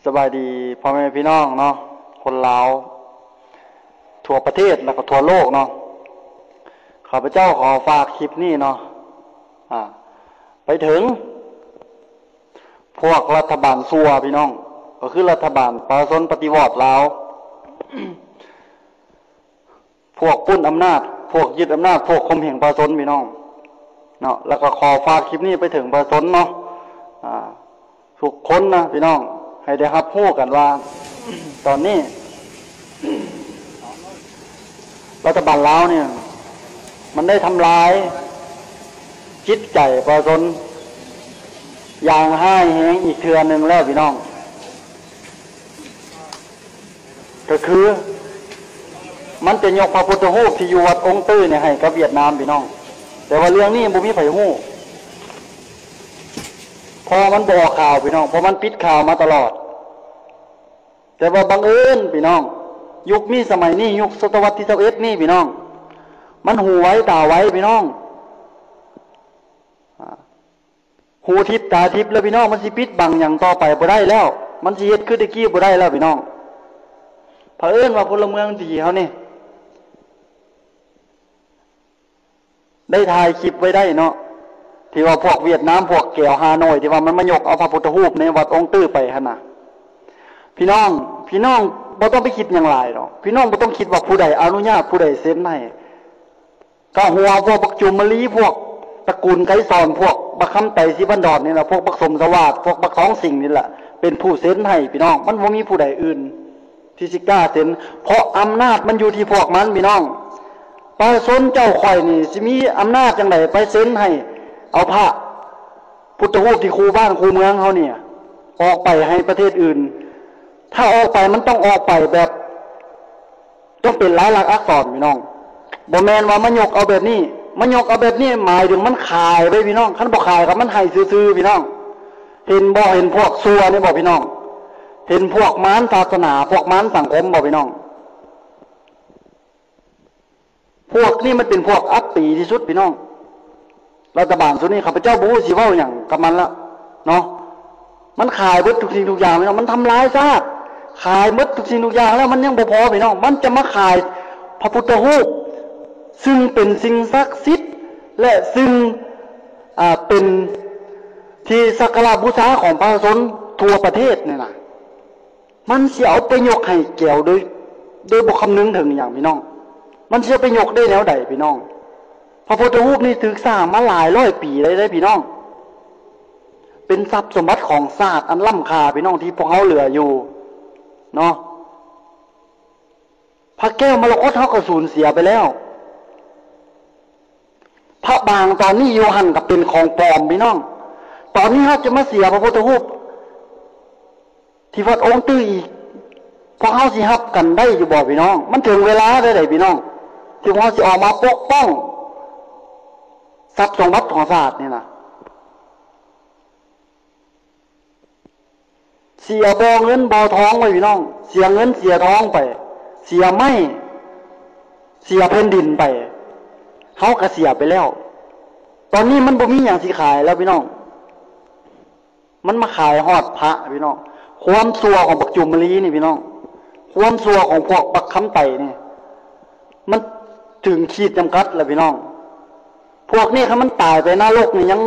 ສະບາຍດີພໍ່ແມ່ພີ່ນ້ອງເນາະ ຄົນລາວທົ່ວປະເທດ ແລ້ວກໍທົ່ວໂລກເນາະ. ຂ້າພະເຈົ້າຂໍຝາກຄລິບນີ້ເນາະ ອາ ໄປເຖິງພວກລັດຖະບານຊົ່ວພີ່ນ້ອງ ກໍຄືລັດຖະບານປະຊາຊົນປະຕິວັດລາວ ພວກປຸ້ນອຳນາດ ພວກຍຶດອຳນາດ ພວກຂົ່ມເຫງປະຊາຊົນພີ່ນ້ອງເນາະ. ແລ້ວກໍຂໍຝາກຄລິບນີ້ໄປເຖິງປະຊາຊົນເນາະ ອາ ທຸກຄົນນະພີ່ນ້ອງ ໃຫ້ໄດ້ຮັບຮູ້ກັນວ່າ ຕອນນີ້ລັດຖະບານລາວນີ້ ມັນໄດ້ທຳລາຍຈິດໃຈປະຊາຊົນຢ່າງຮ້າຍແຮງອີກເທື່ອໜຶ່ງແລ້ວພີ່ນ້ອງ. ກໍຄືມັນຈະຍົກພະພຸດທະຮູບທີ່ຢູ່ວັດອົງຕື້ນີ້ໃຫ້ກັບຫວຽດນາມພີ່ນ້ອງ. ແຕ່ວ່າເລື່ອງນີ້ບໍ່ມີໃຜຮູ້ ເພາະມັນບໍ່ອອກຂ່າວພີ່ນ້ອງ ເພາະມັນປິດຂ່າວມາຕະຫຼອດ. ແຕ່ວ່າບັງເອີນພີ່ນ້ອງ ຍຸກນີ້ສະໄໝນີ້ ຍຸກສະຕະວັດທີຊາວເອັດນີ້ພີ່ນ້ອງ ມັນຫູໄວຕາໄວພີ່ນ້ອງ. ອາ ຫູທິບຕາທິບແລ້ວພີ່ນ້ອງ ມັນຊິປິດບັງຫຍັງຕໍ່ໄປບໍ່ໄດ້ແລ້ວ ມັນຊິເຮັດຄືແຕ່ກີ້ບໍ່ໄດ້ແລ້ວພີ່ນ້ອງ. ຜະເອີນວ່າພົນລະເມືອງດີເຮົານີ້ ໄດ້ຖ່າຍຄລິບໄວ້ໄດ້ເນາະ ທີ່ວ່າພວກຫວຽດນາມ ພວກແກວຮາໂນຍ ທີ່ວ່າມັນມາຍົກເອົາພະພຸດທະຮູບໃນວັດອົງຕື້ໄປຫັ້ນນະ. ພີ່ນ້ອງ ພີ່ນ້ອງບໍ່ຕ້ອງໄປຄິດຫຍັງຫຼາຍດອກ ພີ່ນ້ອງບໍ່ຕ້ອງຄິດວ່າຜູ້ໃດອະນຸຍາດ ຜູ້ໃດເຊັນໃຫ້. ກະຫົວພວກບັກຈຸມມະລີ ພວກຕະກູນໄກສອນ ພວກບັກຄຳໄຕ ສີພັນດອນນີ້ລະ ພວກບັກສົມສະຫວາດ ພວກບັກທອງສິງນີ້ລະ ເປັນຜູ້ເຊັນໃຫ້ພີ່ນ້ອງ. ມັນບໍ່ມີຜູ້ໃດອື່ນທີ່ຊິກ້າເຊັນ ເພາະອຳນາດມັນຢູ່ທີ່ພວກມັນພີ່ນ້ອງ. ປະຊາຊົນເຈົ້າຂ້ອຍນີ້ຊິມີອຳນາດຈັ່ງໃດໄປເຊັນໃຫ້ເອົາພະພຸດທະຮູບທີ່ຄູ່ບ້ານຄູ່ເມືອງເຮົານີ້ອອກໄປໃຫ້ປະເທດອື່ນ? ຖ້າອອກໄປມັນຕ້ອງອອກໄປແບບ ຕ້ອງເປັນລາຍລັກອັກສອນພີ່ນ້ອງ. ບໍ່ແມ່ນວ່າມາຍົກເອົາແບບນີ້ ມາຍົກເອົາແບບນີ້ໝາຍເຖິງມັນຂາຍໄວ້ພີ່ນ້ອງ. ຄັນບໍ່ຂາຍກໍມັນໃຫ້ຊື່ໆພີ່ນ້ອງ. ເຫັນບໍ່ ເຫັນພວກຊົ່ວນີ້ບໍ່ພີ່ນ້ອງ? ເຫັນພວກມານສາສະໜາ ພວກມານສັງຄົມບໍ່ພີ່ນ້ອງ? ພວກນີ້ມັນເປັນພວກອັບປີທີ່ສຸດພີ່ນ້ອງ. ລັດຖະບານຊຸດນີ້ ຂ້າພະເຈົ້າບໍ່ຮູ້ຊິເວົ້າຫຍັງກັບມັນລະເນາະ. ມັນຂາຍເບິດທຸກສິ່ງທຸກຢ່າງພີ່ນ້ອງ. ມັນທຳລາຍຊາດ ຂາຍເບິດທຸກສິ່ງທຸກຢ່າງແລ້ວ ມັນຍັງບໍ່ພໍພີ່ນ້ອງ. ມັນຈະມາຂາຍພະພຸດທະຮູບ ຊຶ່ງເປັນສິ່ງສັກສິດ ແລະ ຊຶ່ງ ອາ ເປັນທີ່ສັກກາລະບູຊາຂອງປະຊາຊົນທົ່ວປະເທດນີ້ນະ. ມັນຊິເອົາໄປຍົກໃຫ້ແກວໂດຍ ໂດຍບໍ່ຄຳນຶງເຖິງຫຍັງພີ່ນ້ອງ. ມັນຊິເອົາໄປຍົກໄດ້ແນວໃດພີ່ນ້ອງ? ພະພຸດທະຮູບນີ້ຖືກສ້າງມາຫຼາຍຮ້ອຍປີແລ້ວເດ້ພີ່ນ້ອງ. ເປັນຊັບສົມບັດຂອງຊາດອັນລ້ຳຄ່າພີ່ນ້ອງ ທີ່ພວກເຮົາເຫຼືອຢູ່ເນາະ. ພະແກ້ວມໍລະກົດເຮົາກໍສູນເສຍໄປແລ້ວ. ພະບາງຕອນນີ້ຢູ່ຫັ້ນກໍເປັນຂອງປອມພີ່ນ້ອງ. ຕອນນີ້ເຮົາຈະມາເສຍພະພຸດທະຮູບ ທີ່ວັດອົງຕື້ອີກ ພວກເຮົາຊິຮັບກັນໄດ້ຢູ່ບໍ່ພີ່ນ້ອງ? ມັນເຖິງເວລາແລ້ວເດ້ພີ່ນ້ອງ ທີ່ພວກເຮົາຊິອອກມາປົກປ້ອງຊັບສົມບັດຂອງຊາດນີ້ນະ. ເສຍບໍ່ເງິນບໍ່ທອງໄປພີ່ນ້ອງ ເສຍເງິນເສຍທອງໄປ ເສຍໄມ້ ເສຍແຜ່ນດິນໄປ ເຮົາກໍເສຍໄປແລ້ວ. ຕອນນີ້ມັນບໍ່ມີຫຍັງຊິຂາຍແລ້ວພີ່ນ້ອງ. ມັນມາຂາຍຮອດພະພີ່ນ້ອງ. ຄວາມຊົ່ວຂອງບັກຈຸມມະລີນີ້ພີ່ນ້ອງ ຄວາມຊົ່ວຂອງພວກບັກຄຳໄຕນີ້ ມັນເຖິງຂີດຈຳກັດແລ້ວພີ່ນ້ອງ. ພວກນີ້ຄັນມັນຕາຍໄປນະລົກນີ້ ຍັງ